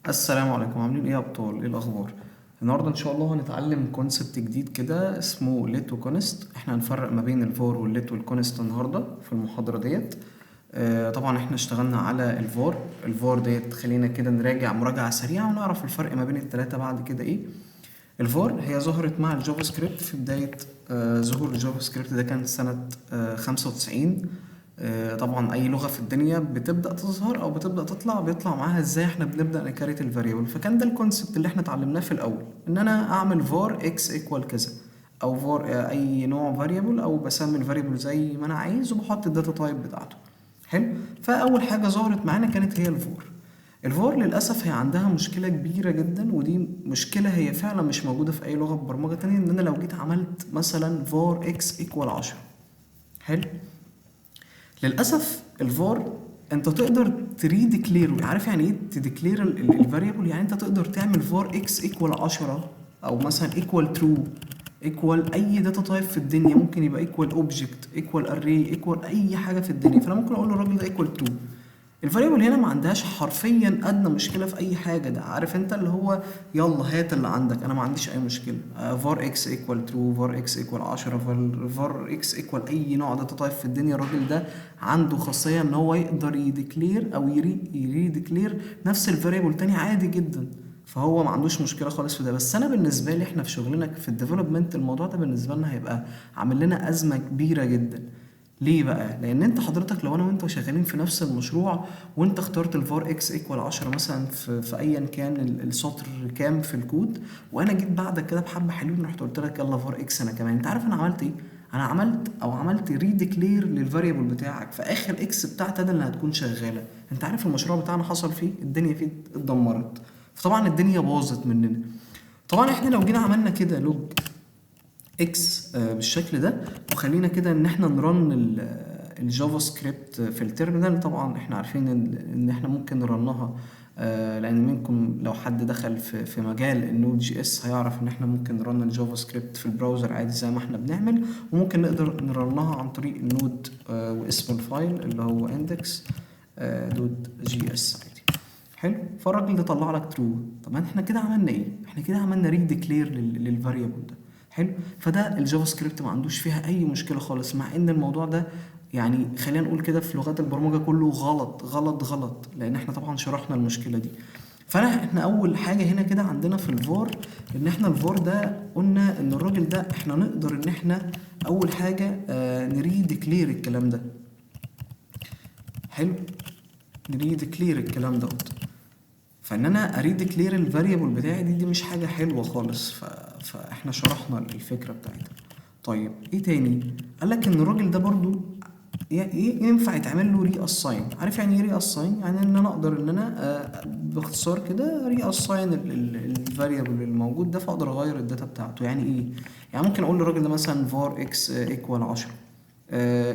السلام عليكم، عاملين ايه يا ابطال؟ ايه الاخبار؟ النهارده ان شاء الله هنتعلم concept جديد كده اسمه let و const. احنا هنفرق ما بين ال var وال let وال const النهارده في المحاضرة ديت. طبعا احنا اشتغلنا على ال var. ال var ديت خلينا كده نراجع مراجعه سريعة ونعرف الفرق ما بين الثلاثة بعد كده ايه. الفار هي ظهرت مع ال JavaScript في بداية ظهور ال JavaScript، ده كان سنة 95. طبعا اي لغة في الدنيا بتبدأ تظهر او بتبدأ تطلع بيطلع معاها ازاي احنا بنبدأ ن create ال variable. فكان ده ال concept اللي احنا اتعلمناه في الاول، ان انا اعمل var x equal كذا او var اي نوع variable، او بسمي ال variable زي ما انا عايز وبحط ال data type بتاعته. حلو. فاول حاجة ظهرت معانا كانت هي ال var. ال var للأسف هي عندها مشكلة كبيرة جدا، ودي مشكلة هي فعلا مش موجودة في أي لغة برمجة تانية، إن أنا لو جيت عملت مثلا var x equal 10. حلو. للأسف الفار أنت تقدر ت redeclare. عارف يعني إيه ت declare ال variable؟ يعني أنت تقدر تعمل var x equal 10 أو مثلا equal true equal أي data type في الدنيا، ممكن يبقى equal object equal array equal أي حاجة في الدنيا. فأنا ممكن أقول للراجل ده equal true. ال variable هنا ما عندهاش حرفيا ادنى مشكلة في اي حاجه. ده عارف انت اللي هو يلا هات اللي عندك، انا ما عنديش اي مشكلة. var x equal true، var x equal 10، var x equal اي نوع data type في الدنيا. الراجل ده عنده خاصية ان هو يقدر ي declare او ي redeclare نفس ال variable تاني عادي جدا، فهو ما عندوش مشكلة خالص في ده. بس انا بالنسبة لي احنا في شغلنا في ال development الموضوع ده بالنسبة لنا هيبقى عامل لنا ازمة كبيرة جدا. ليه بقى؟ لأن أنت حضرتك لو أنا وأنت شغالين في نفس المشروع وأنت اخترت ال var x equal 10 مثلا في أيا كان السطر كام في الكود، وأنا جيت بعدك كده بحبة حلوين رحت قلت لك يلا var x أنا كمان، أنت عارف أنا عملت إيه؟ أنا عملت redeclare لل variable بتاعك، في آخر x بتاعتي أنا اللي هتكون شغالة. أنت عارف المشروع بتاعنا حصل فيه؟ الدنيا فيه اتدمرت. فطبعا الدنيا باظت مننا. طبعا احنا لو جينا عملنا كده log x بالشكل ده، وخلينا كده ان احنا ن run ال JavaScript في ال terminal. طبعا احنا عارفين ان احنا ممكن ن run ها، لان منكم لو حد دخل في مجال ال Node JS هيعرف ان احنا ممكن ن run ال JavaScript في ال browser عادي زي ما احنا بنعمل، وممكن نقدر ن run ها عن طريق ال node واسم ال file اللي هو index dot JS عادي. حلو. فالراجل ده طلع لك true. طب احنا كده عملنا ايه؟ احنا كده عملنا redeclare لل variable ده. حلو. فده ال JavaScript ما عندوش فيها اي مشكلة خالص، مع ان الموضوع ده يعني خلينا نقول كده في لغات البرمجة كله غلط غلط غلط، لان احنا طبعا شرحنا المشكلة دي. احنا اول حاجة هنا كده عندنا في الفار ان احنا الفار ده قلنا ان الراجل ده احنا نقدر ان احنا اول حاجة ن redeclare الكلام ده. حلو. ن redeclare الكلام دوت. فان انا ا redeclare ال variable بتاعي دي مش حاجة حلوة خالص. فاحنا شرحنا الفكرة بتاعتها. طيب ايه تاني؟ قال لك ان الراجل ده برضو ينفع يتعمل له reassign. عارف يعني ايه reassign؟ يعني ان انا اقدر ان انا باختصار كده reassign ال variable الموجود ده، فاقدر اغير ال data بتاعته. يعني ايه؟ يعني ممكن اقول للراجل ده مثلا var x equal 10،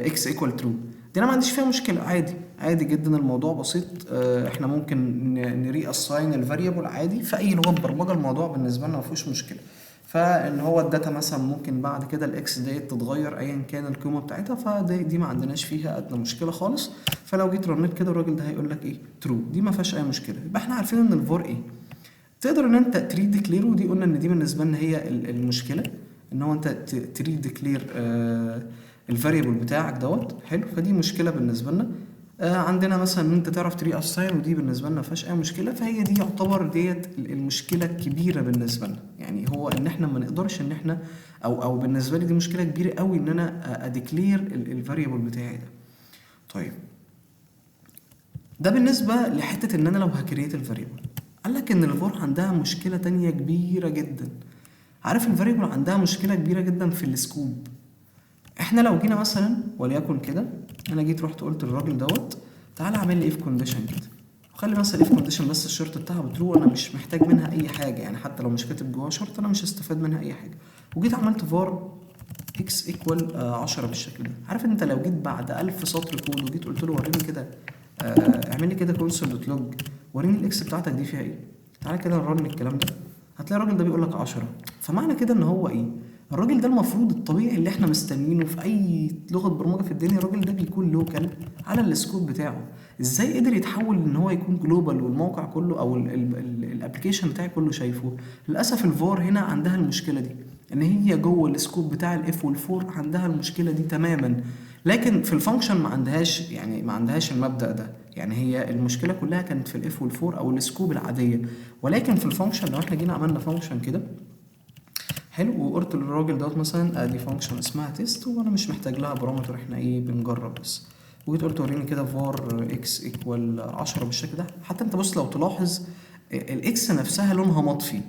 x equal true. دي انا ما عنديش فيها مشكلة، عادي عادي جدا، الموضوع بسيط. احنا ممكن ن reassign ال variable عادي في اي لغة برمجة، الموضوع بالنسبة لنا ما فيهوش مشكلة. فان هو ال data مثلا ممكن بعد كده ال x ديت تتغير ايا كان القيمة بتاعتها، فدي ما عندناش فيها ادنى مشكلة خالص. فلو جيت run يت كده الراجل ده هيقول لك ايه؟ true. دي ما فيهاش اي مشكلة. يبقى احنا عارفين ان الفار ايه تقدر ان انت ت redeclare، ودي قلنا ان دي بالنسبة لنا هي المشكلة، ان هو انت ت redeclare ال variable بتاعك دوت. حلو. فدي مشكلة بالنسبة لنا. عندنا مثلا ان انت تعرف ت reassign، ودي بالنسبة لنا ما فيهاش اي مشكلة. فهي دي يعتبر ديت المشكلة الكبيرة بالنسبة لنا، يعني هو ان احنا ما نقدرش ان احنا او بالنسبة لي دي مشكلة كبيرة قوي ان انا ا declare ال variable بتاعي ده. طيب ده بالنسبة لحته ان انا لو ه create ال variable. قال لك ان الفار عندها مشكلة تانية كبيرة جدا. عارف ال variable عندها مشكلة كبيرة جدا في ال scope. احنا لو جينا مثلا وليكن كده، انا جيت رحت قلت للراجل دوت تعالى اعمل لي if condition كده، وخلي مثلا if condition بس الشرط بتاعها ب true، انا مش محتاج منها اي حاجة، يعني حتى لو مش كاتب جواها شرط انا مش هستفاد منها اي حاجة. وجيت عملت var x equal 10 بالشكل ده. عارف انت لو جيت بعد 1000 سطر كود وجيت قلت له وريني كده، اعمل لي كده console dot log وريني ال x بتاعتك دي فيها ايه، تعالى كده ن run الكلام ده، هتلاقي الراجل ده بيقول لك 10. فمعنى كده ان هو ايه؟ الراجل ده المفروض الطبيعي اللي احنا مستنيينه في اي لغة برمجة في الدنيا، الراجل ده بيكون local على ال scope بتاعه. ازاي قدر يتحول ان هو يكون global والموقع كله او ال application بتاعي كله شايفه. للاسف الفار هنا عندها المشكلة دي، ان هي جوه ال scope بتاع ال if وال for عندها المشكلة دي تماما، لكن في ال function ما عندهاش، يعني ما عندهاش المبدا ده. يعني هي المشكلة كلها كانت في ال if وال for او ال scope العاديه، ولكن في ال function لو احنا جينا عملنا function كده حلو، وقلت للراجل دوت مثلا ادي function اسمها test وانا مش محتاج لها parameter، احنا ايه بنجرب بس، وجيت قلت وريني كده var x equal 10 بالشكل ده. حتى انت بص لو تلاحظ ال x نفسها لونها مطفي،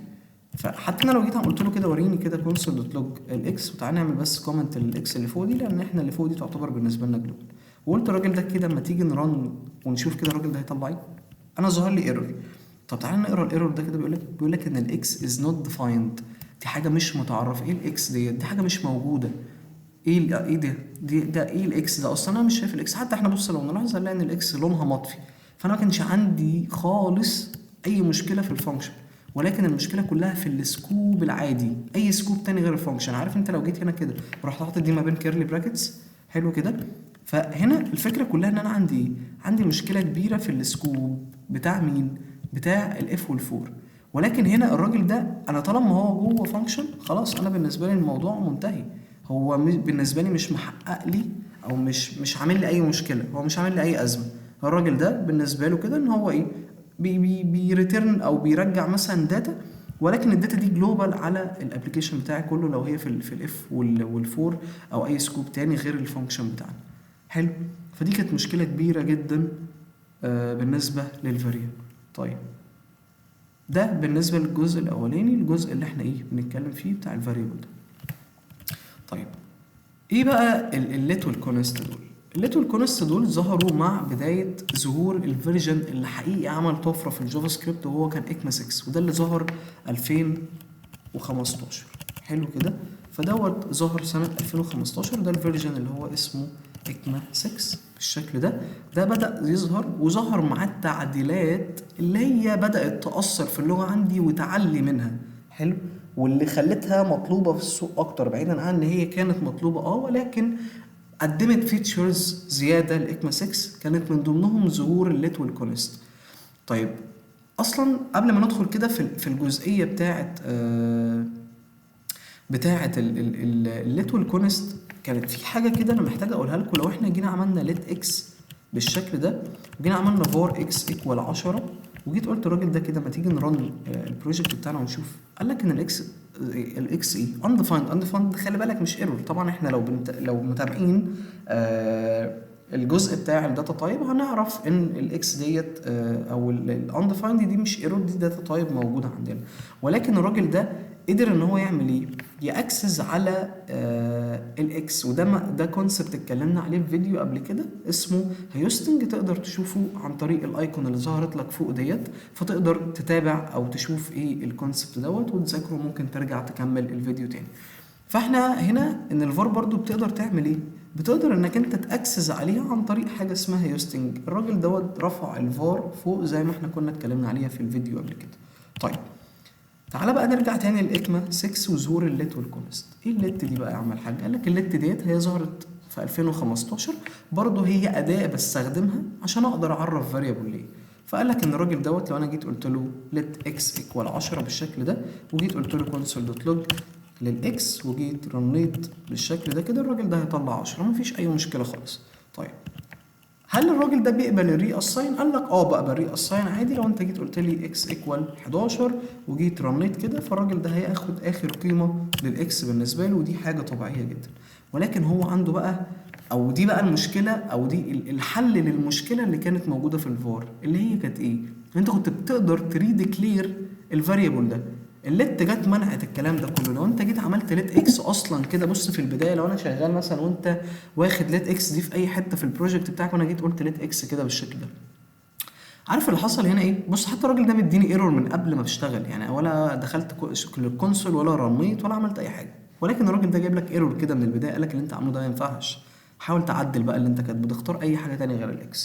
فحتى انا لو جيت قلت له كده وريني كده console dot log ال x، وتعالى نعمل بس comment لل x اللي فوق دي لان احنا اللي فوق دي تعتبر بالنسبة لنا global، وقلت الراجل ده كده اما تيجي ن run ونشوف كده الراجل ده هيطلع ايه. انا ظهر لي error. طب تعالى نقرا ال error ده كده، بيقول لك ان ال x is not defined، دي حاجة مش متعرفه. ايه ال x ديت؟ دي حاجة مش موجوده. ايه ده؟ ده ايه ال x ده اصلا؟ انا مش شايف ال x. حتى احنا بص لو نلاحظ هنلاقي ان ال x لونها مطفي، فانا ما كانش عندي خالص اي مشكلة في ال function، ولكن المشكلة كلها في ال scope العادي، اي scope تاني غير ال function. عارف انت لو جيت هنا كده ورحت حاطط دي ما بين curly brackets حلو كده، فهنا الفكرة كلها ان انا عندي ايه؟ عندي مشكلة كبيرة في ال scope بتاع مين؟ بتاع ال if وال for. ولكن هنا الراجل ده انا طالما هو جوه function خلاص انا بالنسبة لي الموضوع منتهي، هو بالنسبة لي مش محقق لي او مش عامل لي اي مشكله، هو مش عامل لي اي ازمه. الراجل ده بالنسبة له كده ان هو ايه، بي بي بي return او بيرجع مثلا data، ولكن ال data دي global على ال application بتاعي كله لو هي في ال if وال for او اي scope تاني غير ال function بتاعنا. حلو، فدي كانت مشكلة كبيرة جدا بالنسبة لل variable. طيب ده بالنسبة للجزء الاولاني، الجزء اللي احنا ايه بنتكلم فيه بتاع ال variable ده. طيب ايه بقى ال let وال const دول؟ ال let وال const دول ظهروا مع بداية ظهور ال version اللي حقيقي عمل طفرة في ال JavaScript، وهو كان ECMA 6، وده اللي ظهر 2015. حلو كده، فدوت ظهر سنة 2015، ده ال version اللي هو اسمه ECMA 6 بالشكل ده. ده بدأ يظهر وظهر معاه التعديلات اللي هي بدأت تأثر في اللغة عندي وتعلي منها. حلو، واللي خلتها مطلوبة في السوق أكتر، بعيدا عن إن هي كانت مطلوبة ولكن قدمت features زيادة ل ECMA 6، كانت من ضمنهم ظهور ال let وال const. طيب اصلا قبل ما ندخل كده في الجزئية بتاعه ال let وال const، كانت في حاجة كده انا محتاج اقولها لكم. لو احنا جينا عملنا let x بالشكل ده، وجينا عملنا var x equal 10، وجيت قلت الراجل ده كده ما تيجي ن run ال project بتاعنا ونشوف، قال لك ان ال x ايه؟ undefined. undefined خلي بالك مش error. طبعا احنا لو متابعين الجزء بتاع ال data type هنعرف ان ال x ديت او ال undefined دي مش error، دي data type موجودة عندنا. ولكن الراجل ده قدر ان هو يعمل ايه؟ ي access على ال x، وده ما ده concept اتكلمنا عليه في فيديو قبل كده اسمه hoisting، تقدر تشوفه عن طريق ال icon اللي ظهرت لك فوق ديت، فتقدر تتابع او تشوف ايه ال concept دوت وتذاكره، ممكن ترجع تكمل الفيديو تاني. فاحنا هنا ان الفار برضو بتقدر تعمل ايه؟ بتقدر انك انت ت access عليها عن طريق حاجة اسمها hoisting. الراجل دوت رفع الفار فوق زي ما احنا كنا اتكلمنا عليها في الفيديو قبل كده. طيب تعالى بقى نرجع تاني لل ECMA 6 وظهور ال let وال const. ايه ال let دي بقى يا عم الحاج؟ قال لك ال let ديت هي ظهرت في 2015، برضه هي اداه بستخدمها عشان اقدر اعرف variable ليه. فقال لك ان الراجل دوت لو انا جيت قلت له let x equal 10 بالشكل ده، وجيت قلت له console dot log لل x، وجيت run يت بالشكل ده كده، الراجل ده هيطلع 10، مفيش اي مشكلة خالص. طيب هل الراجل ده بيقبل ال reassign؟ قال لك بقبل reassign عادي. لو انت جيت قلت لي x equal 11 وجيت run يت كده، فالراجل ده هياخد اخر قيمة لل x بالنسبة له، ودي حاجة طبيعية جدا. ولكن هو عنده بقى، او دي بقى المشكله، او دي الحل للمشكلة اللي كانت موجودة في الفار، اللي هي كانت ايه؟ انت كنت بتقدر ت redeclare ال variable ده. ال let جت منعت الكلام ده كله. لو انت جيت عملت let x اصلا كده، بص في البداية لو انا شغال مثلا وانت واخد let x دي في اي حتة في ال project بتاعك، وانا جيت قلت let x كده بالشكل ده، عارف اللي حصل هنا ايه؟ بص حتى الراجل ده مديني error من قبل ما بشتغل، يعني ولا دخلت لل console ولا run يت ولا عملت اي حاجه، ولكن الراجل ده جايب لك error كده من البدايه، قال لك اللي انت عامله ده ما ينفعش، حاول تعدل بقى اللي انت كاتبه ده، اختار اي حاجة تانية غير ال x.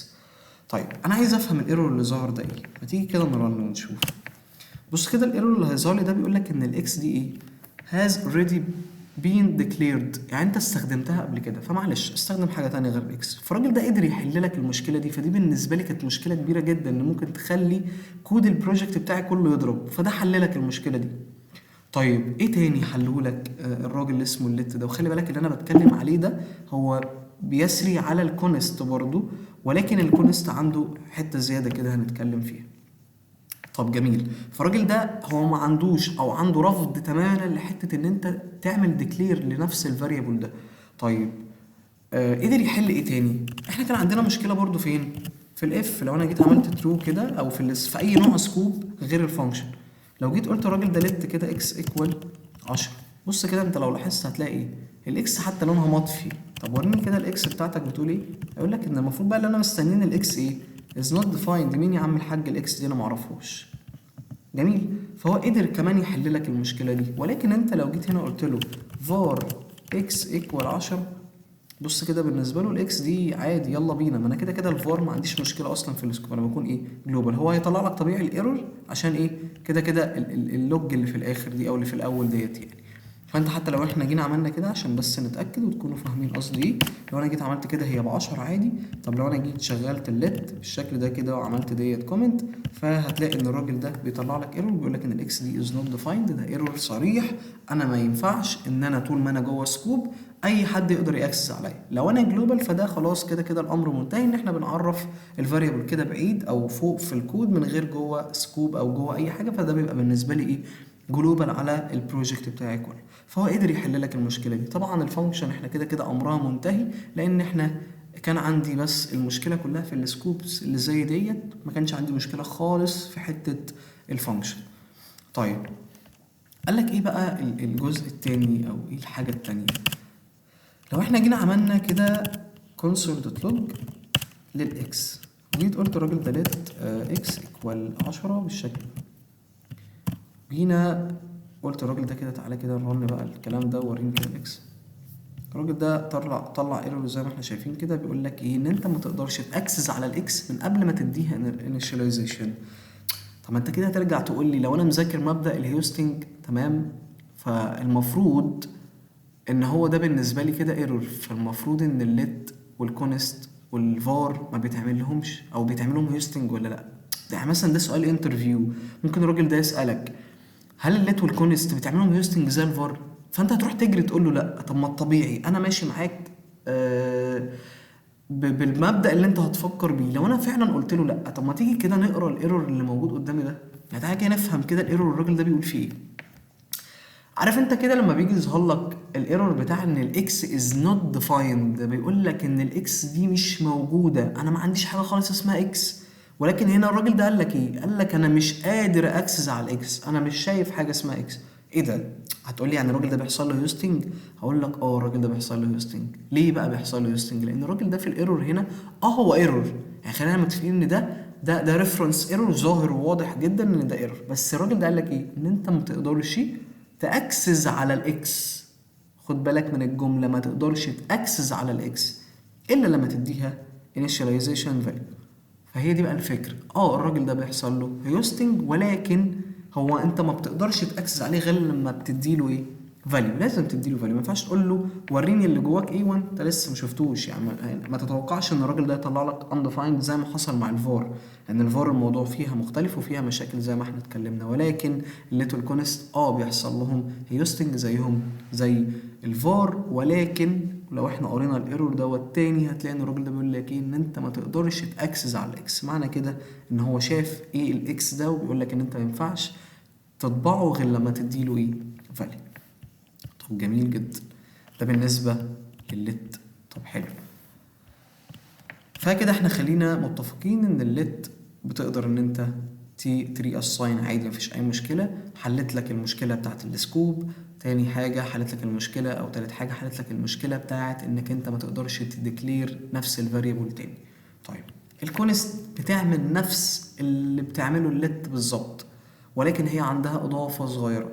طيب انا عايز افهم ال error اللي ظهر ده ايه، ما تيجي كده ن run ونشوف. بص كده ال error اللي هيظهر لي ده بيقول لك ان ال x دي ايه؟ has already been declared، يعني انت استخدمتها قبل كده، فمعلش استخدم حاجة تانية غير ال x. فالراجل ده قدر يحل لك المشكلة دي، فدي بالنسبة لي كانت مشكلة كبيرة جدا ان ممكن تخلي كود ال project بتاعي كله يضرب، فده حل لك المشكلة دي. طيب ايه تاني حله لك الراجل اللي اسمه ال let ده؟ وخلي بالك اللي انا بتكلم عليه ده هو بيسري على ال const برضو، ولكن ال const عنده حتة زيادة كده هنتكلم فيها. طب جميل، فالراجل ده هو ما عندوش او عنده رفض تماما لحته ان انت تعمل declare لنفس ال variable ده. طيب قدر يحل ايه تاني؟ احنا كان عندنا مشكلة برضو فين؟ في ال if. لو انا جيت عملت true كده، او في اي نوع scope غير ال function، لو جيت قلت الراجل ده let كده x equal 10، بص كده انت لو لاحظت هتلاقي ايه؟ ال x حتى لونها مطفي. طب وريني كده ال x بتاعتك بتقول ايه؟ يقول لك ان المفروض بقى اللي انا مستنيين ال x ايه؟ is not defined. مين يا عم الحاج ال x دي؟ انا معرفوش. جميل، فهو قدر كمان يحل لك المشكلة دي. ولكن انت لو جيت هنا قلت له var x equal 10، بص كده بالنسبة له ال x دي عادي، يلا بينا، ما انا كده كده الفار ما عنديش مشكلة اصلا في ال scope، انا بكون ايه؟ global. هو هيطلع لك طبيعي ال error عشان ايه؟ كده كده ال log اللي في الاخر دي او اللي في الاول ديت يعني. فانت حتى لو احنا جينا عملنا كده عشان بس نتاكد وتكونوا فاهمين قصدي ايه، لو انا جيت عملت كده هي ب 10 عادي. طب لو انا جيت شغلت ال let بالشكل ده كده وعملت ديت comment، فهتلاقي ان الراجل ده بيطلع لك error بيقول لك ان ال x دي is not defined. ده error صريح، انا ما ينفعش ان انا طول ما انا جوه scope اي حد يقدر ي access عليا. لو انا global فده خلاص كده كده الامر منتهي، ان احنا بنعرف ال variable كده بعيد او فوق في الكود من غير جوه scope او جوه اي حاجة، فده بيبقى بالنسبة لي ايه؟ global على ال project بتاعي كله. فهو قدر يحل لك المشكلة دي. طبعا ال function احنا كده كده امرها منتهي، لان احنا كان عندي بس المشكلة كلها في ال scopes اللي زي ديت، ما كانش عندي مشكلة خالص في حتة ال function. طيب قال لك ايه بقى الجزء التاني او ايه الحاجة التانية؟ لو احنا جينا عملنا كده console.log لل x، وجيت قلت الراجل ده let x equal 10 بالشكل ده، جينا قلت الراجل ده كده تعالى كده run بقى الكلام ده وريني كده ال x. الراجل ده طلع error زي ما احنا شايفين كده، بيقول لك ايه؟ ان انت ما تقدرش ت access على ال x من قبل ما تديها initialization. طب ما انت كده هترجع تقول لي لو انا مذاكر مبدأ ال hoisting تمام، فالمفروض ان هو ده بالنسبة لي كده error، فالمفروض ان ال let وال const وال var ما بيتعمل لهمش او بيتعمل لهم hoisting ولا لا؟ ده مثلا ده سؤال interview، ممكن الراجل ده يسالك هل ال let وال const بتعمل لهم hoisting زي الفار؟ فانت هتروح تجري تقول له لا. طب ما الطبيعي انا ماشي معاك بالمبدا اللي انت هتفكر بيه. لو انا فعلا قلت له لا، طب ما تيجي كده نقرا ال error اللي موجود قدامي ده، يعني تعالى كده نفهم كده ال error الراجل ده بيقول فيه ايه. عارف انت كده لما بيجي يظهر لك ال error بتاع ان ال x is not defined، بيقول لك ان ال x دي مش موجودة، انا ما عنديش حاجة خالص اسمها x. ولكن هنا الراجل ده قال لك ايه؟ قال لك انا مش قادر access على ال x، انا مش شايف حاجة اسمها x. ايه ده؟ هتقول لي يعني الراجل ده بيحصل له hoisting؟ هقول لك اه الراجل ده بيحصل له hoisting. ليه بقى بيحصل له hoisting؟ لان الراجل ده في ال error هنا هو error، يعني خلينا متفقين ان ده reference error ظاهر وواضح جدا ان ده error، بس الراجل ده قال لك ايه؟ ان انت ما تقدرش ت access على ال x. خد بالك من الجملة، ما تقدرش ت access على ال x الا لما تديها initialization value. فهي دي بقى الفكرة. الراجل ده بيحصل له hoisting، ولكن هو انت ما بتقدرش ت access عليه غير لما بتديله ايه؟ value. لازم تديله value، ما ينفعش تقول له وريني اللي جواك ايه وانت لسه ما شفتوش. يعني ما تتوقعش ان الراجل ده يطلع لك undefined زي ما حصل مع الفار، لان الفار الموضوع فيها مختلف وفيها مشاكل زي ما احنا اتكلمنا. ولكن ال let وال const بيحصل لهم hoisting زيهم زي الفار، ولكن لو احنا قرينا ال error دوت تاني هتلاقي ان الراجل ده بيقول لك ايه؟ ان انت ما تقدرش ت access على ال x. معنى كده ان هو شاف ايه ال x ده وبيقول لك ان انت ما ينفعش تطبعه غير لما تديله ايه؟ value. طب جميل جدا، ده بالنسبة للل let. طب حلو، فكده احنا خلينا متفقين ان ال let بتقدر ان انت ت reassign عادي، مفيش اي مشكلة. حلت لك المشكلة بتاعت ال scope. تاني حاجة حلت لك المشكلة، او تالت حاجة حلت لك المشكلة بتاعت انك انت ما تقدرش ت declare نفس ال variable تاني. طيب ال const بتعمل نفس اللي بتعمله ال let بالظبط، ولكن هي عندها اضافة صغيرة.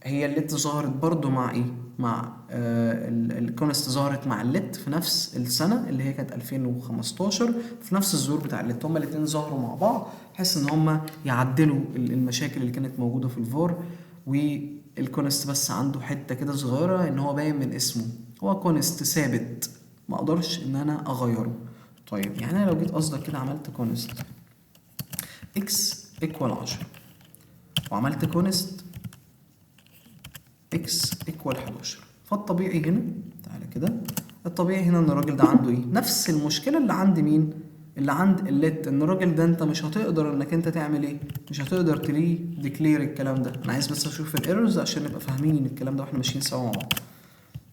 هي ال let ظهرت برضو مع ايه؟ مع ال const ظهرت مع ال let في نفس السنة اللي هي كانت 2015، في نفس الظهور بتاع ال let، هما الاتنين ظهروا مع بعض بحيث ان هما يعدلوا المشاكل اللي كانت موجودة في الفار. وال const بس عنده حتة كده صغيرة ان هو باين من اسمه، هو const ثابت ما اقدرش ان انا اغيره. طيب يعني انا لو جيت قصدك كده عملت const x equal 10 وعملت const x equal 11، فالطبيعي هنا تعالى كده، الطبيعي هنا ان الراجل ده عنده ايه؟ نفس المشكلة اللي عند مين؟ اللي عند ال let، ان الراجل ده انت مش هتقدر انك انت تعمل ايه؟ مش هتقدر ت redeclare الكلام ده. انا عايز بس اشوف ال errors عشان نبقى فاهمين الكلام ده واحنا ماشيين سوا مع بعض.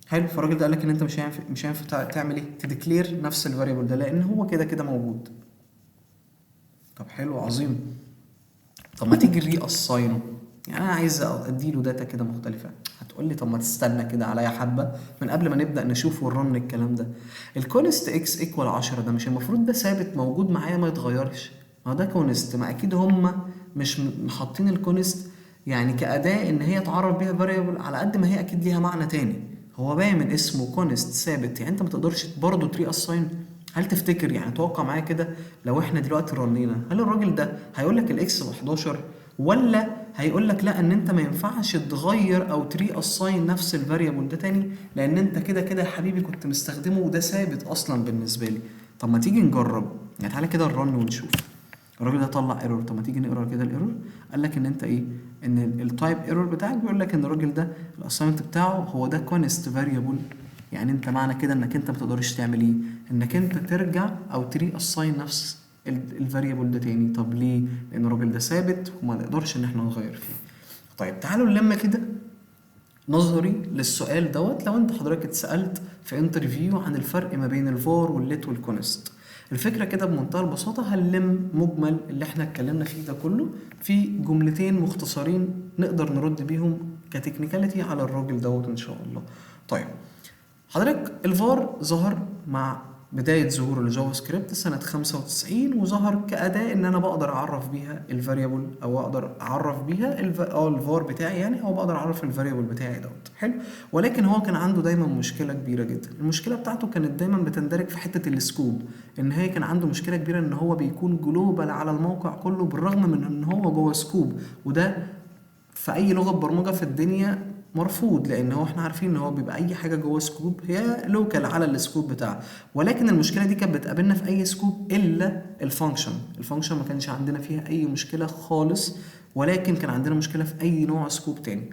حلو، فالراجل ده قال لك ان انت مش هينفع تعمل ايه؟ ت declare نفس ال variable ده لان هو كده كده موجود. طب حلو عظيم. طب ما تيجي reassign ه، يعني انا عايز اديله data كده مختلفة. هتقول لي طب ما تستنى كده عليا حبه من قبل ما نبدا نشوف ون run الكلام ده. ال const x equal 10 ده مش المفروض ده ثابت موجود معايا ما يتغيرش؟ ما ده const، ما اكيد هم مش حاطين ال const يعني كاداة ان هي تعرف بيها variable، على قد ما هي اكيد ليها معنى تاني. هو باين من اسمه const ثابت، يعني انت ما تقدرش برضه ت reassign. هل تفتكر يعني توقع معايا كده لو احنا دلوقتي run ينا، هل الراجل ده هيقول لك ال x ب 11 ولا هيقول لك لا ان انت ما ينفعش تغير او ت reassign نفس ال variable ده تاني لان انت كده كده يا حبيبي كنت مستخدمة وده ثابت اصلا بالنسبة لي؟ طب ما تيجي نجرب، يعني تعالى كده ن run ونشوف. الراجل ده طلع error، طب ما تيجي نقرا كده ال error. قال لك ان انت ايه؟ ان ال type error بتاعك بيقول لك ان الراجل ده ال assignment بتاعه هو ده const variable، يعني انت معنى كده انك انت ما تقدرش تعمل ايه؟ انك انت ترجع او ت reassign نفس ال variable ده تاني. طب ليه؟ لان الراجل ده ثابت وما نقدرش ان احنا نغير فيه. طيب تعالوا نلم كده نظري للسؤال دوت. لو انت حضرتك اتسالت في interview عن الفرق ما بين ال var وال let وال const، الفكرة كده بمنتهى البساطة هنلم مجمل اللي احنا اتكلمنا فيه ده كله في جملتين مختصرين نقدر نرد بيهم ك technicality على الراجل دوت ان شاء الله. طيب حضرتك الفار ظهر مع بداية ظهور ال JavaScript سنة 95، وظهر كأداة إن أنا بقدر أعرف بيها ال variable أو أقدر أعرف بيها الفار بتاعي يعني، أو بقدر أعرف ال variable بتاعي دوت. حلو، ولكن هو كان عنده دايما مشكلة كبيرة جدا. المشكلة بتاعته كانت دايما بتندرج في حتة ال scope، إن هي كان عنده مشكلة كبيرة إن هو بيكون global على الموقع كله بالرغم من إن هو جوه scope، وده في أي لغة برمجة في الدنيا مرفوض، لان هو احنا عارفين ان هو بيبقى اي حاجة جوه scope هي local على ال scope بتاعه. ولكن المشكلة دي كانت بتقابلنا في اي scope الا ال function. ال function ما كانش عندنا فيها اي مشكلة خالص، ولكن كان عندنا مشكلة في اي نوع scope تاني.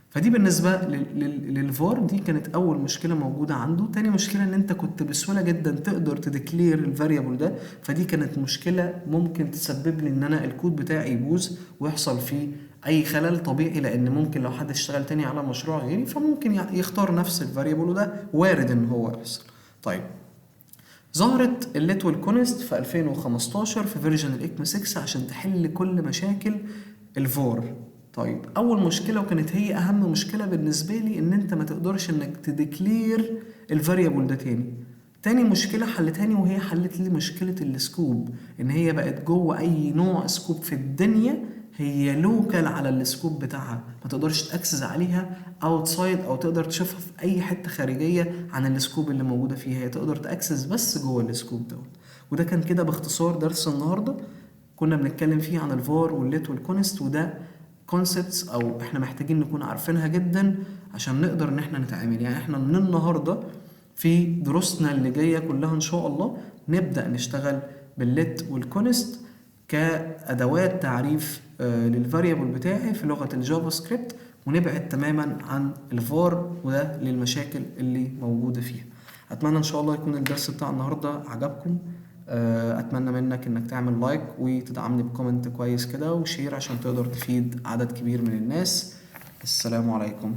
فدي بالنسبة للفار، دي كانت اول مشكلة موجودة عنده. تاني مشكلة ان انت كنت بسهولة جدا تقدر ت declare ال variable ده، فدي كانت مشكلة ممكن تسبب لي ان انا الكود بتاعي يبوظ ويحصل فيه اي خلل طبيعي، لان ممكن لو حد اشتغل تاني على مشروع غيري فممكن يختار نفس ال variable، وده وارد ان هو يحصل. طيب ظهرت ال let وال const في 2015 في version ال ECMA 6 عشان تحل كل مشاكل الفار. طيب اول مشكلة وكانت هي اهم مشكلة بالنسبة لي ان انت ما تقدرش انك ت declare ال variable ده تاني. تاني مشكلة حلتهاني وهي حلت لي مشكلة ال scope، ان هي بقت جوه اي نوع scope في الدنيا هي local على ال scope بتاعها، ما تقدرش ت access عليها outside او تقدر تشوفها في اي حتة خارجية عن ال scope اللي موجودة فيها، هي تقدر ت access بس جوه ال scope دوت. وده كان كده باختصار درس النهارده، كنا بنتكلم فيه عن ال var وال let وال const، وده concepts او احنا محتاجين نكون عارفينها جدا عشان نقدر ان احنا نتعامل. يعني احنا من النهارده في دروسنا اللي جاية كلها ان شاء الله نبدا نشتغل بال let وال const كادوات تعريف لل variable بتاعي في لغة ال JavaScript، ونبعد تماما عن الفار وده للمشاكل اللي موجودة فيها. اتمنى ان شاء الله يكون الدرس بتاع النهارده عجبكم. اتمنى منك انك تعمل like وتدعمني ب comment كويس كده و share عشان تقدر تفيد عدد كبير من الناس. السلام عليكم.